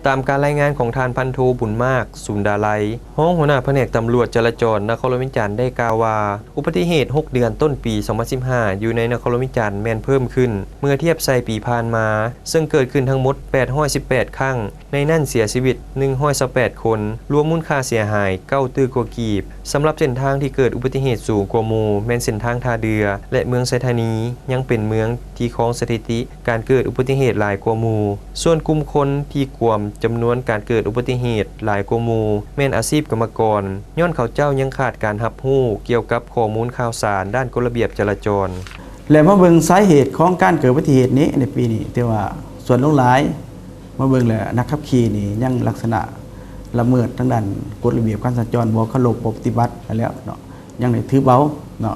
ຕາມການລາຍງານຂອງທ່ານພັນໂທ ບຸນມາກ ສູນດາໄລ ຮອງຫົວໜ້າພະແນກຕຳຫຼວດຈະລາຈອນນະຄອນຫຼວງວຽງຈັນ ໄດ້ກ່າວວ່າ ອຸບັດຕິເຫດຫົກເດືອນຕົ້ນປີສອງພັນສິບຫ້າ ຢູ່ໃນນະຄອນຫຼວງວຽງຈັນແມ່ນເພີ່ມຂຶ້ນ ເມື່ອທຽບໃສ່ປີຜ່ານມາ ເຊິ່ງເກີດຂຶ້ນທັງໝົດແປດຮ້ອຍສິບແປດຄັ້ງ, ໃນນັ້ນເສຍຊີວິດໜຶ່ງຮ້ອຍຊາວແປດຄົນ, ລວມມູນຄ່າເສຍຫາຍເກົ້າຕື້ກວ່າກີບ. ສຳລັບເສັ້ນທາງທີ່ເກີດອຸບັດຕິເຫດສູງກວ່າໝູ່ ແມ່ນເສັ້ນທາງທ່າເດື່ອ ແລະ ເມືອງໄຊທານີ ຍັງເປັນເມືອງທີ່ຄອງສະຖິຕິ ການເກີດອຸບັດຕິເຫດຫຼາຍກວ່າໝູ່. ສ່ວນກຸ່ມຄົນທີ່ກວມຈຳນວນການເກີດອຸບັດຕິເຫດຫຼາຍກວ່າໝູ່ ແມ່ນອາຊີບກຳມະກອນ, ຍ້ອນເຂົາເຈົ້າຍັງຂາດການຮັບຮູ້ກ່ຽວກັບຂໍ້ມູນຂ່າວສານດ້ານກົດລະບຽບຈະລາຈອນ. ແລະ ມາເບິ່ງສາເຫດຂອງການເກີດອຸບັດຕິເຫດນີ້ ໃນປີນີ້ ຖືວ່າສ່ວນຫຼວງຫຼາຍ ມາເບິ່ງແລ້ວ ນັກຂັບຂີ່ນີ້ຍັງລັກສະນະລະເມີດທາງດ້ານກົດລະບຽບການສັນຈອນ ບໍ່ເຄົາລົບ ບໍ່ປະຕິບັດຫັ້ນແຫຼ້ວເນາະ, ຍັງໄດ້ຖືເບົາເນາະ,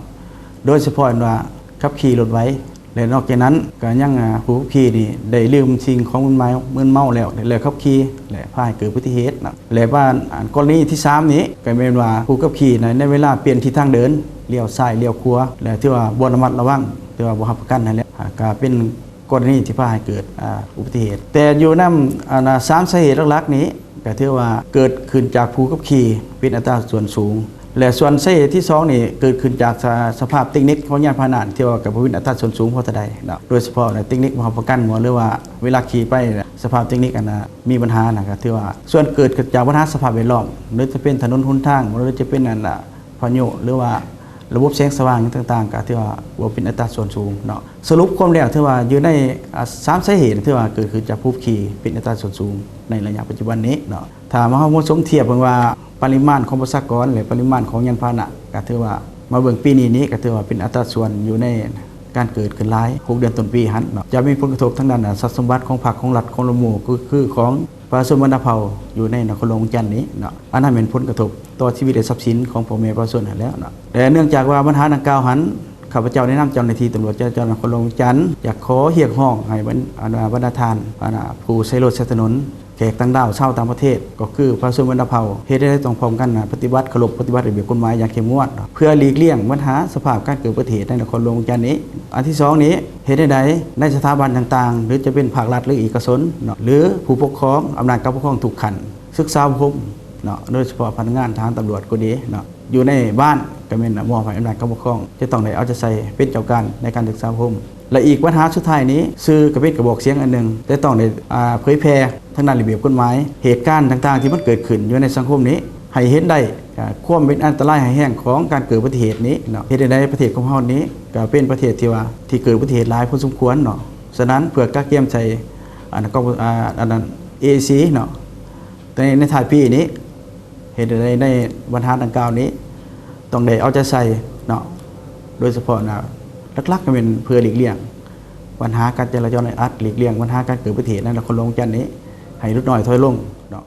ໂດຍສະເພາະອັນວ່າຂັບຂີ່ລົດໄວ ແລະ ນອກຈາກນັ້ນກໍຍັງ ອາ ຜູ້ຂັບຂີ່ນີ້ໄດ້ດື່ມສິ່ງຂອງມຶນເມົາ ມຶນເມົາແລ້ວ ແລ້ວຂັບຂີ່ ແລະ ພາໃຫ້ເກີດອຸບັດຕິເຫດເນາະ. ແລະ ວ່າ ອັນ ກໍລະນີທີສາມນີ້ ກໍແມ່ນວ່າຜູ້ຂັບຂີ່ໃນ ໃນເວລາປ່ຽນທິດທາງເດີນ ລ້ຽວຊ້າຍ ລ້ຽວຂວາ ແລະ ຖືວ່າບໍ່ລະມັດລະວັງ ຖືວ່າບໍ່ຮັບປະກັນຫັ້ນແຫຼະ ອາ ກໍເປັນ ກໍລະນີທີ່ພາໃຫ້ເກີດ ອາ ອຸບັດຕິເຫດ. ແຕ່ຢູ່ນຳ ອັນ ສາມສາເຫດຫຼັກໆນີ້ ກໍຖືວ່າເກີດຂຶ້ນຈາກຜູ້ຂັບຂີ່ເປັນອັດຕາສ່ວນສູງ ແລະ ສ່ວນສາເຫດທີສອງນີ້ ເກີດຂຶ້ນຈາກສະ ສະພາບເຕັກນິກຂອງຍານພາຫະນະ ທີ່ວ່າກໍບໍ່ເປັນອັດຕາສ່ວນສູງພໍເທົ່າໃດເນາະ, ໂດຍສະເພາະເຕັກນິກບໍ່ຮັບປະກັນບໍ່ ຫຼືວ່າເວລາຂີ່ໄປສະພາບເຕັກນິກ ອັນ ມີບັນຫານະ ກໍຖືວ່າສ່ວນເກີດຈາກບັນຫາສະພາບແວດລ້ອມ ຫຼືຈະເປັນຖະໜົນຫົນທາງ ຫຼືຈະເປັນ ອັນ ພາຍຸ ຫຼືວ່າລະບົບແສງສະຫວ່າງຫຍັງຕ່າງໆ ກໍຖືວ່າບໍ່ເປັນອັດຕາສ່ວນສູງເນາະ. ສະຫຼຸບຄວາມແລ້ວ ຖືວ່າຢູ່ໃນ ອາ ສາມສາເຫດ ຖືວ່າເກີດຂຶ້ນຈາກຜູ້ຂັບຂີ່ເປັນອັດຕາສ່ວນສູງໃນໄລຍະປັດຈຸບັນນີ້ເນາະ. ຖ້າມາເຮົາມາສົມທຽບເບິ່ງວ່າປະລິມານຂອງປະຊາກອນ ແລະ ປະລິມານຂອງຍານພາຫະນະ ກໍຖືວ່າມາເບິ່ງປີນີ້ນີ້ ກໍຖືວ່າເປັນອັດຕາສ່ວນຢູ່ໃນການເກີດຂຶ້ນຫຼາຍ ຫົກເດືອນຕົ້ນປີຫັ້ນເນາະ ຈະມີຜົນກະທົບທາງດ້ານ ອາ ຊັບສົມບັດຂອງພັກ ຂອງລັດ ຂອງລະໝູ່ ກໍຄືຂອງປະຊາຊົນບັນດາເຜົ່າຢູ່ໃນນະຄອນຫຼວງວຽງຈັນນີ້ເນາະ. ອັນນັ້ນແມ່ນຜົນກະທົບຕໍ່ຊີວິດ ແລະ ຊັບສິນຂອງພໍ່ແມ່ປະຊາຊົນຫັ້ນແຫຼ້ວເນາະ. ແຕ່ເນື່ອງຈາກວ່າບັນຫາດັ່ງກ່າວຫັ້ນ ຂ້າພະເຈົ້າແນະນຳເຈົ້າໜ້າທີ່ຕຳຫຼວດຈະລາຈອນນະຄອນຫຼວງວຽງຈັນ ຢາກຂໍຮຽກຮ້ອງໃຫ້ບັນ ອັນວ່າ ບັນດາທ່ານ ອັນວ່າ ຜູ້ໃຊ້ລົດໃຊ້ຖະໜົນ ແຂກຕ່າງດ້າວ ຊາວຕ່າງປະເທດ ກໍຄືປະຊາຊົນບັນດາເຜົ່າ ເຮັດໃຫ້ໄດ້ຕ້ອງພ້ອມກັນນະ ປະຕິບັດເຄົາລົບປະຕິບັດລະບຽບກົດໝາຍຢ່າງເຂັ້ມງວດເນາະ ເພື່ອຫຼີກລ່ຽງບັນຫາສະພາບການເກີດອຸບັດຕິເຫດໃນນະຄອນຫຼວງວຽງຈັນນີ້. ອັນທີສອງນີ້ ເຮັດແນວໃດໃນສະຖາບັນຕ່າງໆ ຫຼືຈະເປັນພາກລັດ ຫຼືເອກະຊົນເນາະ ຫຼືຜູ້ປົກຄອງ ອຳນາດການປົກຄອງທຸກຂັ້ນ ສຶກສາອົບຮົມເນາະ ໂດຍສະເພາະພະນັກງານທະຫານຕຳຫຼວດກໍດີເນາະ ຢູ່ໃນບ້ານກໍແມ່ນມອບໃຫ້ອຳນາດການປົກຄອງ ຈະຕ້ອງໄດ້ເອົາໃຈໃສ່ເປັນເຈົ້າການໃນການສຶກສາອົບຮົມ ແລະ ອີກບັນຫາສຸດທ້າຍນີ້ ສື່ກໍເປັນກະບອກສຽງອັນໜຶ່ງ ແຕ່ຕ້ອງໄດ້ ອາ ເຜີຍແຜ່ທາງດ້ານລະບຽບກົດໝາຍ ເຫດການຕ່າງໆທີ່ມັນເກີດຂຶ້ນຢູ່ໃນສັງຄົມນີ້ ໃຫ້ເຫັນໄດ້ ອາ ຄວາມເປັນອັນຕະລາຍຮ້າຍແຮງຂອງການເກີດອຸບັດຕິເຫດນີ້ເນາະ. ເຮັດໃດປະເທດຂອງເຮົານີ້ກໍເປັນປະເທດທີ່ວ່າ ທີ່ເກີດອຸບັດຕິເຫດຫຼາຍພໍສົມຄວນເນາະ, ສະນັ້ນເພື່ອກະກຽມໃສ່ ອັນ ກອງ ອາ ອັນນັ້ນ ເອເອຊີ ເນາະ ໃນ ໃນທ້າຍປີນີ້ ເຮັດໃຫ້ໃນບັນຫາດັ່ງກ່າວນີ້ຕ້ອງໄດ້ເອົາໃຈໃສ່ເນາະ, ໂດຍສະເພາະນະ ຫຼັກໆກໍແມ່ນເພື່ອຫຼີກລ່ຽງບັນຫາການຈະລາຈອນແອອັດ, ຫຼີກລ່ຽງບັນຫາການເກີດອຸບັດຕິເຫດໃນນະຄອນຫຼວງວຽງຈັນນີ້ໃຫ້ຫຼຸດນ້ອຍຖອຍລົງເນາະ.